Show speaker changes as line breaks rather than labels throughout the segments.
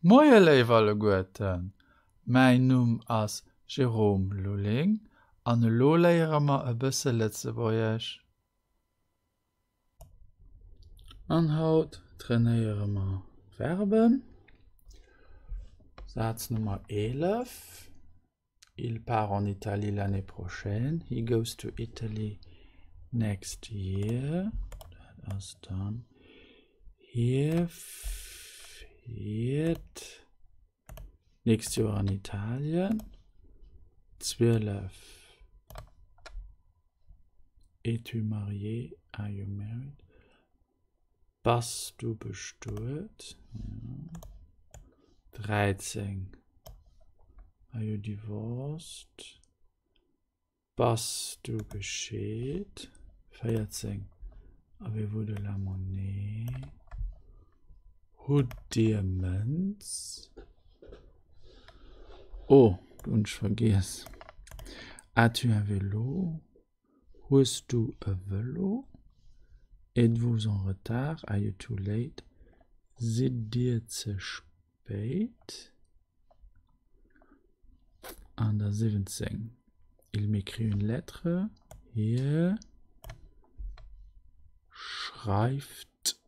Moie léif alleguerten, mäin Numm ass Jérôme Lulling an elo léiere mer e bësse Lëtzebuergesch. An haut trainéiere mer d'Verben. Saz Nummer 11, Il part en Italie l'année prochaine. He goes to Italy next year. Dat ass dann hie fiert nächst Joer an Italien. 12 Es-tu marié? Are you married? Bass du bestuet? 13 Are you divorced? Bass du gescheet? 14 Avez-vous de la monnaie? Hutt Dir Mënz? Oh, do hunn ech vergiess. As-tu un vélo? Hues du e Vëlo? Êtes-vous en retard? Are you too late? Sidd Dir ze spéit? An der 17, Il m'écrit une lettre. Hie schreift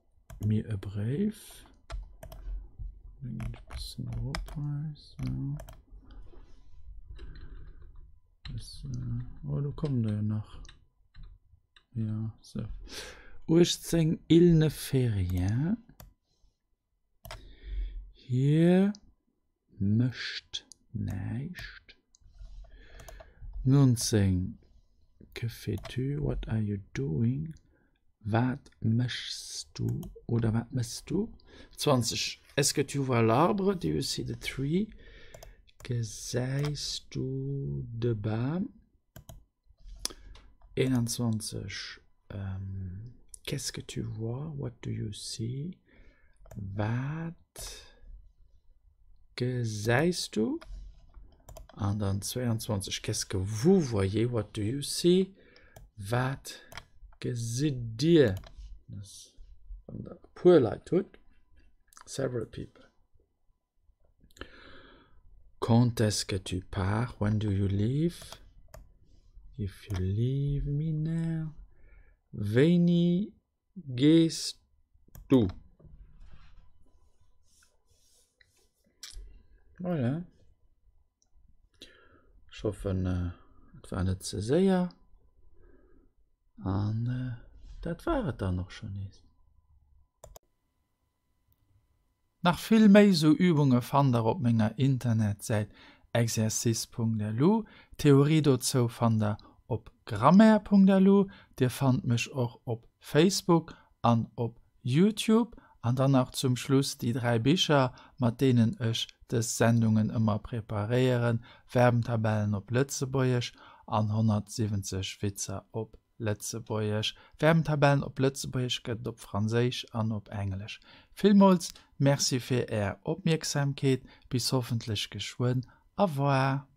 mir e Bréif. Oh, do kommen der jo nach. Ja, so. 18, Il ne fait rien. Hie mécht näischt. 19, Que fais-tu? What are you doing? Wat méchs du oder wat méchs du? 20, Est-ce que tu vois l'arbre? Do you see the tree? Gesäis du de Bam? 21, Qu'est-ce que tu vois? What do you see? Wat gesäis du? An dann 22, Qu'est-ce que vous voyez? What do you see? Wat gesitt Dir? Wann der e puer Leit hutt, several people. Quand est-ce que tu pars? When do you leave? If you leave me now. Wéini gees du? Voilà. Ech hoffen, et war net ze séier. An dat war et dann och schonn nees. Nach vill méi sou Übunge fannt der op menger Internetsäit exercice.lu. D'Theorie dozou fannt der op grammaire.lu. Dir fannt mech och op Facebook an op Youtube. An dann nach zum Schluss déi 3 Bicher, mat deenen ech dës Sendungen ëmmer preparéieren, Verbentabellen op Lëtzebuergesch an 170 Witzer op Lëtzebuergesch. Verbentabellen op Lëtzebuergesch gëtt et op Franséisch an op Englesch. Villmools Merci fir Är Opmierksamkeet. Bis hoffentlech geschwënn. Au revoir.